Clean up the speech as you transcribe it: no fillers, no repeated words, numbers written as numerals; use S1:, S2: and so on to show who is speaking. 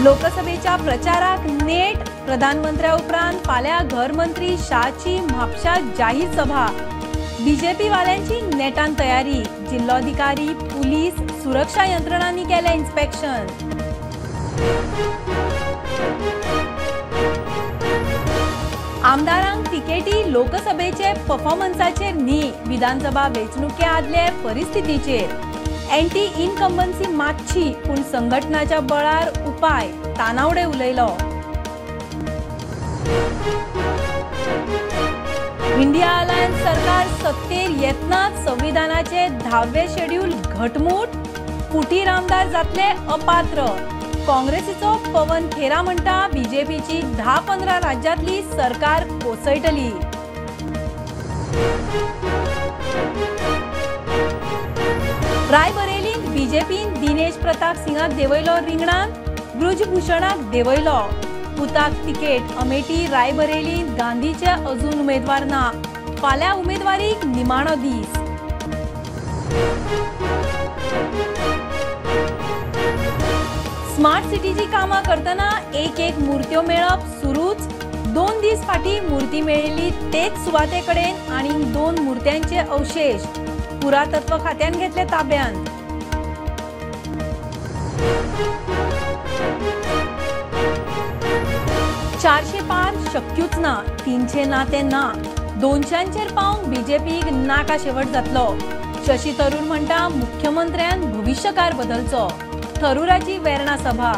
S1: लोकसभेच्या प्रचाराक नेट. प्रधानमंत्र्या उपरांत फाल्यां घरमंत्री शाहची म्हापशा जाहीर सभा. बीजेपी वाल्यांची नेटान तयारी. जिल्लोधिकारी, पुलीस, सुरक्षा यंत्रणांनी केलें इन्स्पेक्शन. आमदारांक तिकेटी लोकसभेचे परफॉर्मन्साचेर न्ही, विधानसभा वेंचणुके आदले परिस्थितीचेर. एंटी इनकम्बन्सी मातशी, पूण संघटनाच्या बळार उपाय, तानावडे उलयलो. इंडिया अलायन्स सरकार सत्तेर येतनाच संविधानाचे 10वें शेड्यूल घटमूट. कुटीर आमदार जातले अपात्र. काँग्रेसीचो पवन खेरा म्हणटा बीजेपीची 10-15 राज्यांतली सरकार कोसळटली. रायबरेलींत बीजेपीन दिनेश प्रताप सिंगाक देंवयलो रिंगणांत, बृजभूषणाक देंवयलो. पुताक तिकेट. अमेठी रायबरेलींत गांधीचे अजून उमेदवार ना. फाल्यां उमेदवारीक निमाणो दीस. स्मार्ट सिटीची कामां करतना एक एक मूर्त्यो मेळप सुरूच. 2 दीस फाटीं मूर्ती मेळिल्ली तेच सुवाते कडेन आनीक 2 मूर्त्यांचे अवशेश पुरातत्व खात्यान घेतले ताब्यांत. 400 पार शक्यूच ना, 300 ना ते ना. 200चेर पावंक बीजेपीक नाका शेवट जातलो. शशी थरूर म्हणटा मुख्यमंत्र्यान भविश्यकार बदलचो. थरूराची वेर्णा सभा.